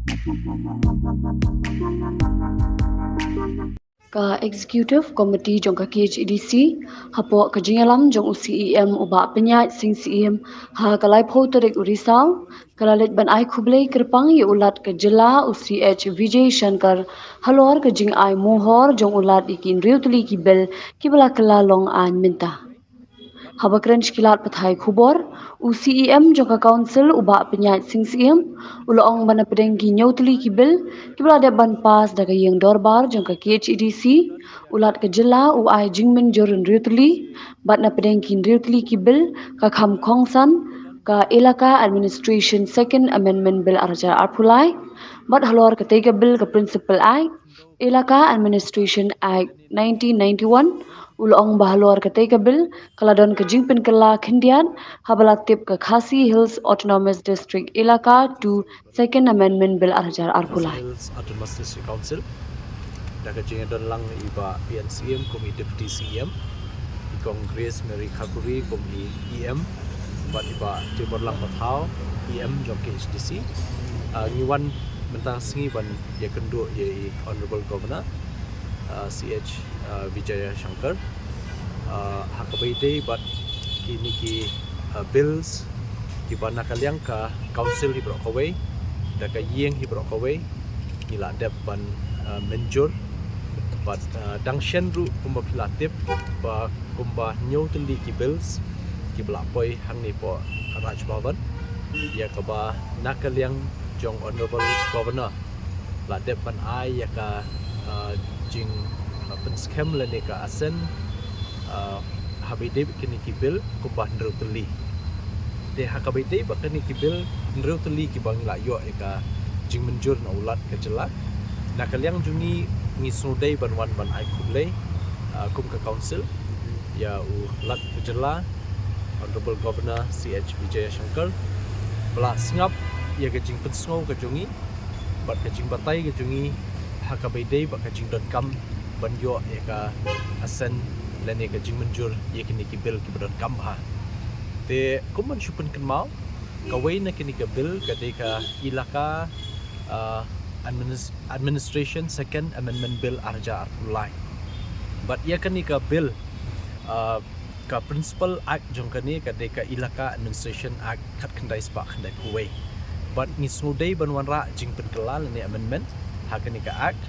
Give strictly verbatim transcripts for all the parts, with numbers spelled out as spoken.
Ka Executive Committee jong ka K H A D C, hapoh ka jingïalam jong u C E M u Bah Pynïaid Sing Syiem, ha ka laiphew tarik u Risaw, ka la leit ban ai khublei kyrpang ïa u Lat ka jylla u C H Vijay Shankar, halor ka jingai mohor jong u Lat ïa ki hynriew tylli ki bill kiba la kylla long aiñ mynta. Haba kren sha ki lad pathai khubor, u C E M jong ka Council u Bah Pynïaid Sing Syiem, u la ong ba na pdeng ki hynñiew tylli ki bill kiba la dep ban pass da ka ïing dorbar jong ka K H A D C, u Lat ka jylla u ai jingmynjur hynriew tylli, bad na pdeng ki hynriew tylli ki bill ka kham kongsan, ka Elaka Administration Second Amendment Bill ar hajar arphew lai, bad halor katei ka bill ka Principal Act, Elaka Administration Act nineteen ninety-one, u la ong ba halor katei ka bill ka la don ka jingpynkylla khyndiat haba la tip ka Khasi Hills Autonomous District Elaka two Second Amendment Bill ar hajar arphew lai. Hills Autonomous District Council, da ka jingdon lang i Bah P N Syiem kum i Deputy C E M, i Kong Grace Mary Kharpuri kum i E M, bad i Bah Timurlang Pathaw, E M jong K H A D C. Ah, ngi wan mynta sngi ban ïakynduh ïa i Honorable Governor, ah, C H, ah, Vijayashankar. Ah, ha kaba ïadei bad kine ki, ah, bills kiba na ka liang ka Council hi baroh kawei, da ka ïing hi baroh kawei, ngi la dep ban, ah, mynjur. Bad, ah, dang shen ruh kumba phi la tip ba kumba hynñiew tylli ki bills kiba la poi hangne hapoh Raj Bhavan, ïa kaba na ka liang jong Honorable Governor la dep ban ai ïa ka, ah, jing, ah, pynskhem lane ka assent, ah, haba ïadei bad kine ki bill kumba hynriew tylli. Te ha kaba ïadei bad kine ki bill hynriew tylli kiba ngi la ïoh ïa ka jingmynjur na u Lat ka jylla, na ka liang jong ngi, ngi sngewdei ban wan ban ai khublei, ah, kum ka Council ïa u Lat ka jylla, Honorable Governor C H Vijayashankar, ba la sngap ïa ka jingpynsngew ka jong ngi bad ka jingbatai ka jong ngi ha kaba ïadei bad ka jingdonkam ban ïoh ïa ka assent lane ka jingmynjur ïa kine ki bill kiba donkam bha. Te kum ban shu pynkynmaw, kawei na kine ki bill ka dei ka Elaka, ah, Adminis-, Administration Second Amendment Bill ar hajar arphew lai. Bad ïa kane ka bill, ah, ka Principal Act jong kane ka dei ka Elaka Administration Act khatkhyndai spah khyndaiphew wei. Bad ngi sngewdei ban wanrah jingpynkylla lane amendment ha kane ka Act.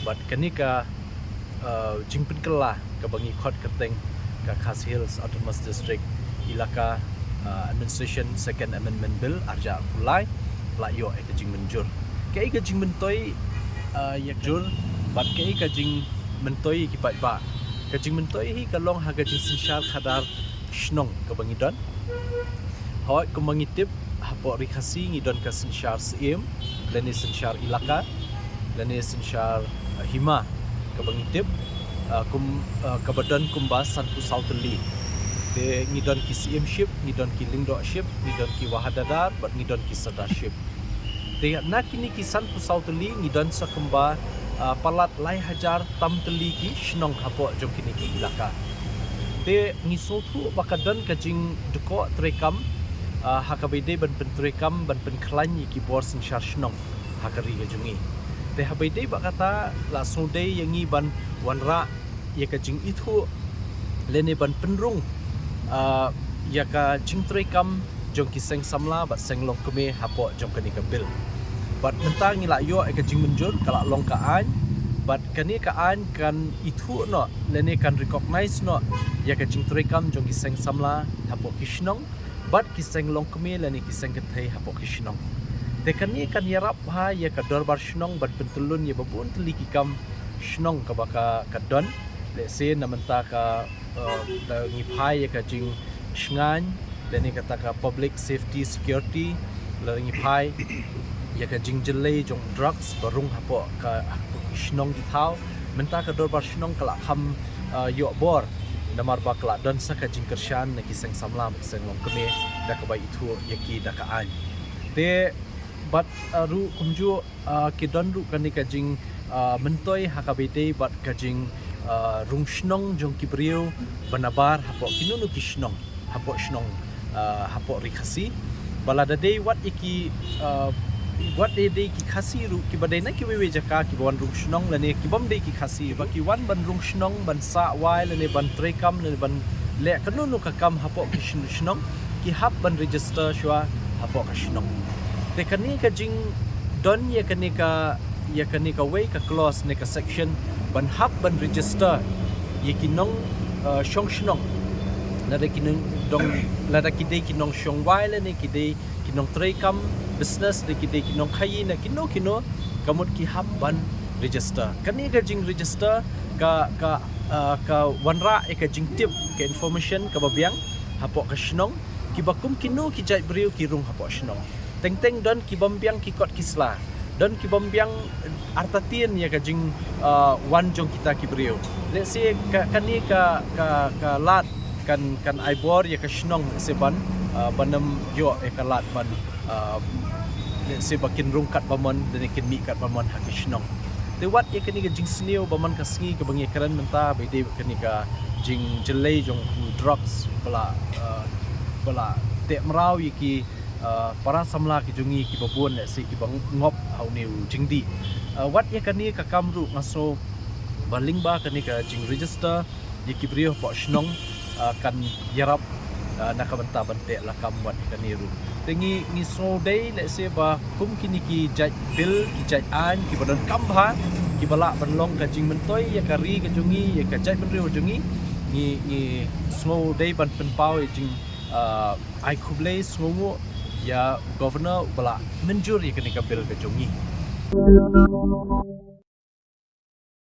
Bad kane ka, uh, jingpynkylla kaba ngi khot kyrteng ka Khasi Hills Autonomous District Elaka, uh, Administration Second Amendment Bill ar hajar arphew lai la ïoh ïa ka jingmynjur. Kaei ka jingmyntoi, uh, ïa ka jur bad kaei ka jingmyntoi ïa ki paidbah? Ka jingmyntoi hi ka long ha ka jingsynshar khadar shnong kaba ngi don. Hooid, kumba ngi tip, hapoh Ri Khasi ngi don ka synshar Syiem lane synshar Elaka lane synshar, uh, Hima kaba ngi tip, uh, kum, uh, kaba don kumba sanphew saw tylli. Te ngi don ki Syiemship, ngi don ki Lyngdohship, ngi don ki Wahadadar bad ngi don ki Sardarship. Te na kine ki sanphew saw tylli ngi don sa kumba, ah, palat lai hajar tam tylli ki shnong hapoh jong kine ki Elaka. Te ngi sngewthuh ba ka don ka jingdkhoh treikam, ah, ha kaba ïadei ban pyntreikam ban pynkhlaiñ ïa ki bor synshar shnong ha ka ri ka jong ngi. Te haba ïadei bad kata la sngewdei ïa ngi ban wanrah ïa ka jingithuh lane ban pynrung, ah, ïa ka jingtreikam jong ki seng samla bad seng longkmie hapoh jong kane ka bill. Bad mynta ngi la ïoh ïa ka jingmynjur, ka la long ka aiñ, bad kane ka aiñ kan ithuh noh lane kan recognize noh ïa ka jingtreikam jong ki seng samla hapoh ki shnong bad ki seng longkmie lane ki seng kynthei hapoh ki shnong. Te kane kan ïarap bha ïa ka dorbar shnong ban pyntyllun ïa ba bun tylli ki kam shnong kaba ka, ka don. Lehse na mynta ka, eh, lada ngi phai ïa ka jingshngaiñ lane kata ka public safety security, lada ngi phai ïa ka jingjyllei jong drugs ba rung hapoh ka, hapoh ki shnong ki thaw. Mynta ka dorbar shnong ka la kham, eh, ïoh bor namar ba ka la don sa ka jingkyrshan na ki seng samla bad seng longkmie da kaba ithuh ïa ki da ka aiñ. Te bad, eh, ruh kumjuh, ah, ki don ruh kane ka jing, ah, myntoi ha kaba ïadei bad ka jing, ah, rung shnong jong ki briew ba nabar hapoh kino kino ki shnong hapoh shnong, ah, hapoh Ri Khasi. Ba lada dei wat ïa ki, ah, Wat dei dei ki Khasi ruh kiba dei na kiwei wei jaka kiba wan rung shnong lane kibym dei ki Khasi ba ki wan ban rung shnong, ban sah wai lane ban treikam lane ban leh kano kano ka kam hapoh ki shnong, ki hap ban register shuwa hapoh ka shnong. Te kane ka jingdon ïa kane ka, ïa kane kawei ka clause ne ka section ban hap ban register ïa ki nong, uh, shong shnong, lada ki nong dong, lada ki dei ki nong shong wai lane ki dei ki nong treikam business ne ki dei ki nong khaïi ne kino kino, ka mut ki hap ban register. Kane ka jing register ka, ka, uh, ka wanrah ïa ka jingtip, ka information kaba biang hapoh ka shnong, kiba kum kino ki jait briew ki rung hapoh shnong. Teng teng don kibym biang ki kot ki sla, don kibym biang artatien ïa ka jing, uh, wan jong kita ki briew. Let's say ka, kane ka, ka, ka lad kan, kan ai bor ïa ka shnong, let's say ban, uh, ban ym ïoh ïa ka lad ban, uh, let's say ba kin rung katba mon lane kin mih katba mon ha ki shnong. Te wat ïa kane ka jingsniew ba man ka sngi kaba ngi kren mynta ba dei kane ka jingjyllei jong u drugs ba la, uh, ba la teh mraw ïa ki, uh, para samla ki jong ngi kiba bun, let's say kiba ngop ha une u jingdih. Uh, wat ïa kane ka kam ruh nga sngew ba lyngba kane ka jing register ïa ki briew hapoh shnong, uh, kan ïarap, uh, na ka bynta ban teh lakam wat ïa kane ruh. Te ngi, ngi sngew dei, let's say ba kum kine ki jait bill, ki jait aiñ kiba donkam bha kiba lah ban long ka jingmyntoi ïa ka ri ka jong ngi, ïa ka jaitbynriew jong ngi, ngi, ngi sngew dei ban pynpaw ïa jing, uh, ai khublei sngewnguh ïa u Governor uba la mynjur ïa kane ka bill ka jong ngi.